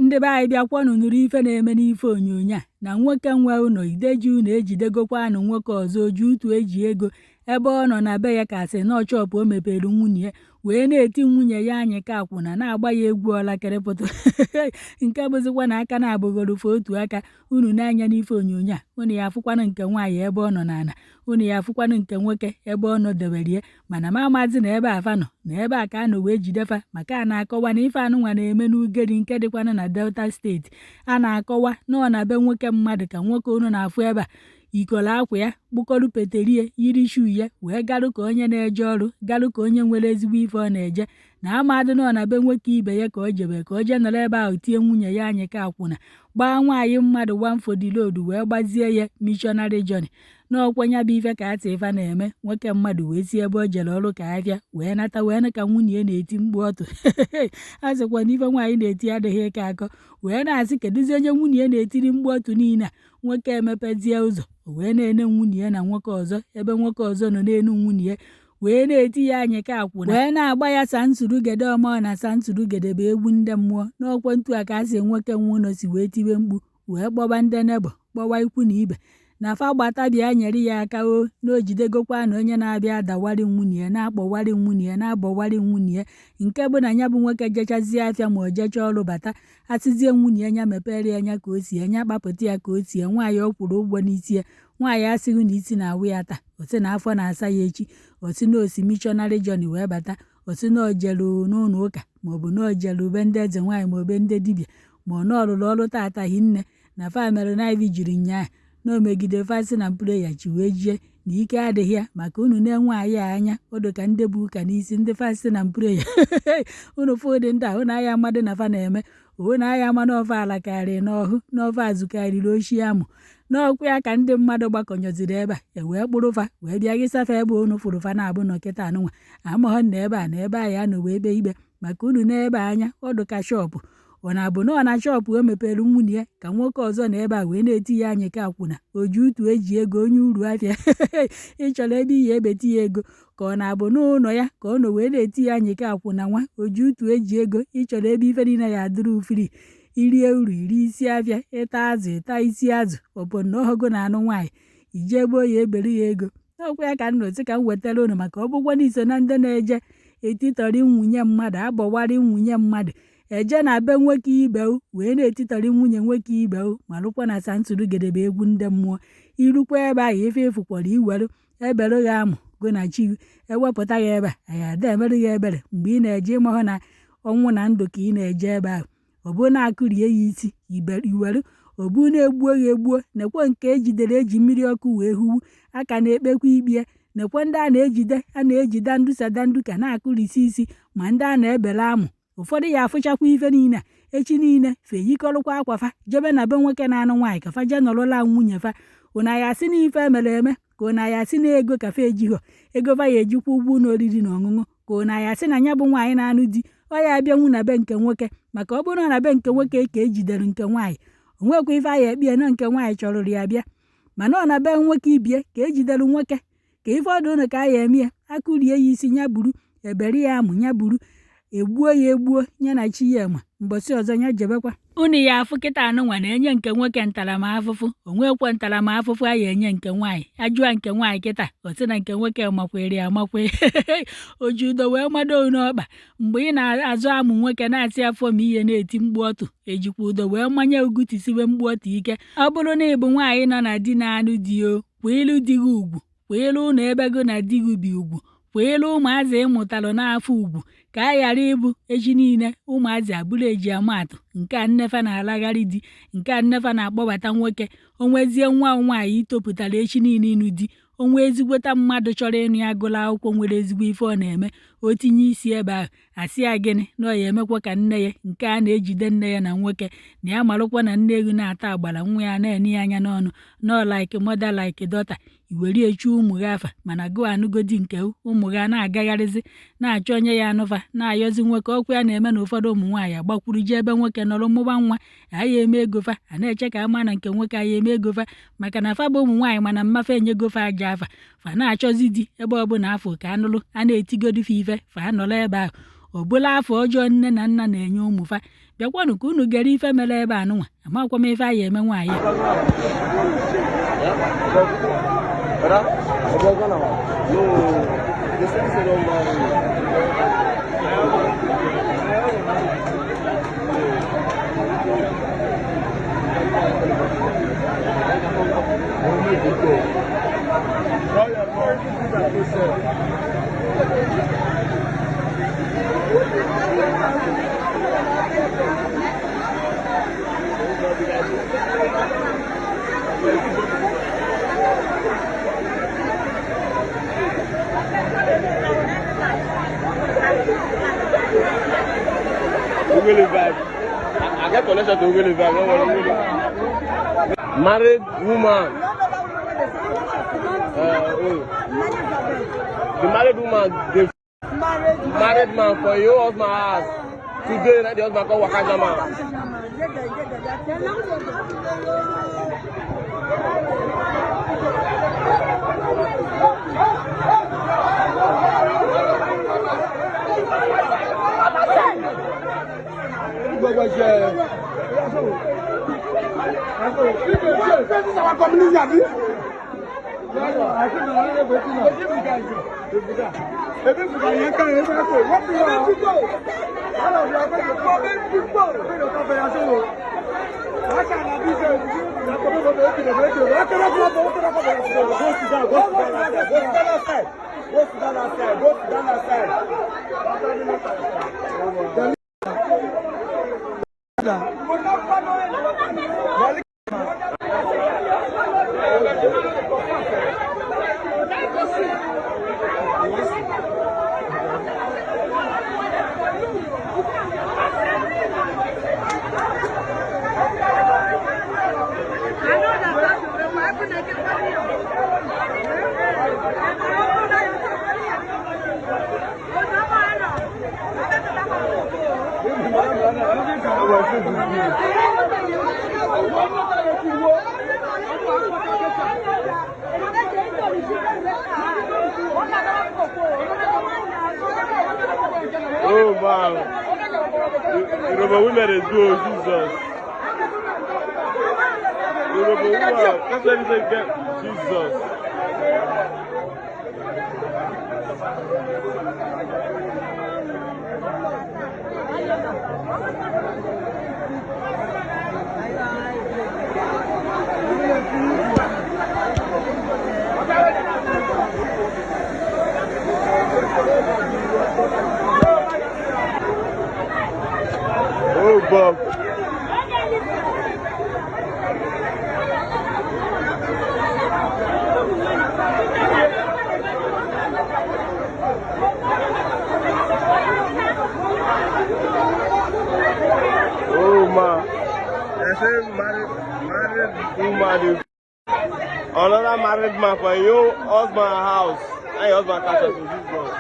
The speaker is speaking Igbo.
Ndị be anyị, bịakwanụ nụrụ ife na-eme n'ife onyonyo a na nwoke nwe ụlọ ideji unu ejidegokwanụ nwoke ọzọ oji utu eji ego ebe ọ nọ na be ya ka sị na shop o mepere nwunye ya wee na-eti nwunye ya anyị ka akwụna na-agba ya egwu ọlakịrịpụtụ nke bụzikwa na aka na-abụghoro fe otu aka. Unu na-anya n'ife onyonyo a, unu ya afụkwanụ nke nwaanyị ebe ọ nọ n'ala, unu ya afụkwanụ nke nwoke ebe ọ nọ debere ya, mana m amazi na ebe afa nọ na ebe a ka a nọ wee jide fa, maka a na-akọwa na ife anụnwa na-eme n'Ugeri nke dịkwanụ na Delta Steeti. A na-akọwa na ọ na be nwoke mmadụ ka nwoke unu na-afụ ebe a yikọrọ akwa ya, kpụkọrọ peterie, yiri shoe ya, wee garụ ka onye na-eje ọrụ, garụ ka onye nwere ezigbo ife ọ na-eje, na amadụ nọ na be nwoke ibe ya ka o jebe ka o jee nọrọ ebe ahụ tie nwunye ya anyị ka akwụna, gbaa nwaanyị mmadụ one for the road, wee gbazie ya missionary journey. N'ọkwa ya bụ ife ka atị ife na-eme. Nwoke mmadụ wee si ebe o jere ọrụ ka afịa wee nata, wee nụ ka nwunye ya na-eti mkpu ọtụ. A sịkwa na ife nwaanyị na-eti adịghị ịkọ akọ, wee na-asị kedụzi onye nwunye ya na-etiri mkpu ọtụ niile a. Nwoke emepezie ụzọ, o wee na-ene nwunye ya na nwoke ọzọ, ebe nwoke ọzọ nọ n'elu nwunye ya wee na-eti ya anyị ka akwụna, wee na-agba ya sansurugede ọmọ na sansurugede bụ egwu ndị mmụọ. N'ọkwa ntu a ka a sị nwoke nwe ụlọ si wee tiwe mkpu, wee kpọba ndị neighbour, kpọwa ikwu na ibe na fa gbata bịa nyere ya aka o na o jidegokwa na onye na-abịa adawari nwunye ya, na-akpọwarị nwunye ya, na-abọwarị nwunye ya, nke bụ na ya bụ nwoke jechazie afịa ma o jechaa ọrụ bata, asịzie nwunye ya nya mepere ya anya ka o sie nya kpapụta ya ka o sie. Nwaanyị ọ kwụrụ ụgwọ n'isi ya, nwaanyị asịghị na isi na-awụ ya taa, o sị na afọ na-asa ya echi, o sị na o si missionary journey wee bata, o sị na o jelu n'ụlọ ụka maọbụ na o jelu be ndị eze nwaanyị ma ọ be ndị dibịa, ma ọ na ọ rụrụ ọrụ tata hinne na fa mere na ivy jiri nyaa na o megide fasting and prayer chi wee jie na ike adịghị ya. Maka unu na-enwe anyị anya ọdụ ka ndị bụ ụka n'isi ndị fasting and prayer, unu fụ ụdị ndị a, unu anya amadụ na fa na-eme unu anya ama n'ofe ala karịrị n'ọhụ n'ofe azụ karịrị oshi amụ. N'ọkwa ya ka ndị mmadụ gbakọnyeziri ebe a, e wee kpụrụ fa wee bịa gịsafa ebe unu fụrụ fa na-abụ nọ kịta anụnwa amaghọ na ebe a na ebe a ya nọ wee kpee ikpe. Maka unu n'ebe anya ọdụ ka shop ọ na-abụ na ọ na shop o mepere nwunye ya ka nwoke ọzọ na ebe a wee na-eti ya anyị ka akwụna oji utu eji ego onye uru afịa ịchọrọ ebe iyi ebeti ya ego, ka ọ na-abụ n'ụlọ ya ka ọ nọ wee na-eti ya anyị ka akwụna nwa oji utu eji ego ịchọrọ ebe ife niile ya adịrị ufiri irie uru iri isi afịa ịta azụ ịta isi azụ ọbụ na ọhọgo na anụ nwaanyị ije ebe oyi ebere ya ego. N'ọkwa ya ka m nọzi ka m wetara unu, maka ọ bụkwa n'iso na ndị na-eje etitọrị nwunye mmadụ, abọwarị nwunye mmadụ, eje na be nwoke ibe wee na-etitọrị nwunye nwoke ibe, ma lụkwa na sansurugede bụ egwu ndị mmụọ. Irukwa ebe ahụ ife ịfụkwara iweru ebere gị amụ go na chi ewepụta ya ebe a anyị ada emerụ ya ebere mgbe ị na-eje ịmahụ na ọnwụ na ndụ ka ị na-eje ebe ahụ. Ọ bụ na-akụrie ya isi iweru ọ bụ na-egbuo ya egbuo. Nekwe nke ejidere eji mmiri ọkụ wee huwu aka na-ekpekwa ikpe. Nekwe ndị a na-ejide a na-ejide ndusa dandu ka na-akụrisi isi, ma ndị a na-ebele amụ. Ụfọdụ ya afụchakwa ife niile a echi niile fe yikọrọkwa akwa fa jebe na be nwoke na-anụ nwaanyị ka fa jee nọrọla nwunye fa. Ụna ya asị na ife emere eme, ka ụna ya asị na ego ka fa ejighọ ego fa ya ejikwa ụgwọ ụlọ oriri na ọṅụṅụ, ka ụna ya asị na ya bụ nwaanyị na-anụ di ọ ya abịanwu na be nke nwoke. Maka ọ bụrụ na be nke nwoke ka ejidere nke nwaanyị, o nwekwa ife a ya ekpe ya na nke nwaanyị chọrọ ya bịa, mana ọ na be nwoke ibie ka ejidere nwoke ka ife ọdụ ụnụ ka a ya eme ya, akụrie ya isi ya buru, ebere ya amụ ya buru, egbuo ya egbuo ya na chi ya ma mbọsị ọzọ ya jebekwa. Unu ya afụ kịta anụnwa na-enye nke nwoke ntaramahụhụ, o nwekwa ntaramahụhụ a ya enye nke nwaanyị. Ajụa nke nwaanyị kịta, ọ sị na nke nwoke makwere amakwe o ji udo wee mado n'ọkpa. Mgbe ị na-azụ amụ nwoke na-asị afọ ma ihe na-eti mkpu ọtụ, ejikwa udo wee manye ugutisiwe mkpu ọtụ ike. Ọ bụrụ na ị bụ nwaanyị nọ na di na-anụ di o kwịịlụ di gị ugwu, kwịịlụ ụlọ ebe gị na di gị bi ugwu, kwịịlụ ụmụazị ịmụtalụ n'afọ ugwu, ka a ghara ịbụ echi niile ụmụazị abụrụ eji amaatụ nke a nnefa na-alagharị di, nke a nnefa na-akpọbata nwoke. O nwezie nwa nwaanyị itopụtara echi niile ịnụ di, onwe ezigbota mmadụ chọrọ ịnụ ya gụrụ akwụkwọ nwere ezigbo ife ọ na-eme, o tinye isi ebe ahụ, asị ya gịnị na ọ ya emekwa ka nne ya nke a na-ejide nne ya na nwoke na ya marụkwa na nne ewu na-ata agbara nwa ya na-ene ya anya n'ọnụ nọ like mother like daughter. Iwere echu ụmụ gị afa, mana gụ anụgodi nke ụmụ gị na-agagharịzi na-achọ onye ya anụfa, na-ayọzi nwoke. Ọkwa ya na-eme na ụfọdụ ụmụ nwaanyị agbakwuru jee ebe nwoke nọrọ mụba nwa aya eme ego fa, a na-eche ka ama na nke nwoke aya eme ego fa, maka na fa bụ ụmụ nwaanyị, mana mmafe enyego fa aja afa, fa na-achọzi di ebe ọbụla afọ ka anụlụ a na-etigodi fa ife fa anọrọ ebe ahụ. Ọ bụla afọ ọjọọ nne na nna na-enye ụmụ fa. Bịakwanụ ka unu gere ife mere ebe anụnwa. Amakwa m ife a ya eme nwaanyị a. Ugele vibe. I get connection to Ugele vibe. Don't worry, Ugele. Married woman. Oh. The married woman, the married man for your husband house. Today, na the husband come waka jam am. Oh man. Yoruba women dey do, Jesus. Yoruba woman, that's why they get Jesus. Oh, Bob. Oh, man. They say married woman. Another married man for your husband house. And your husband catch us with this one.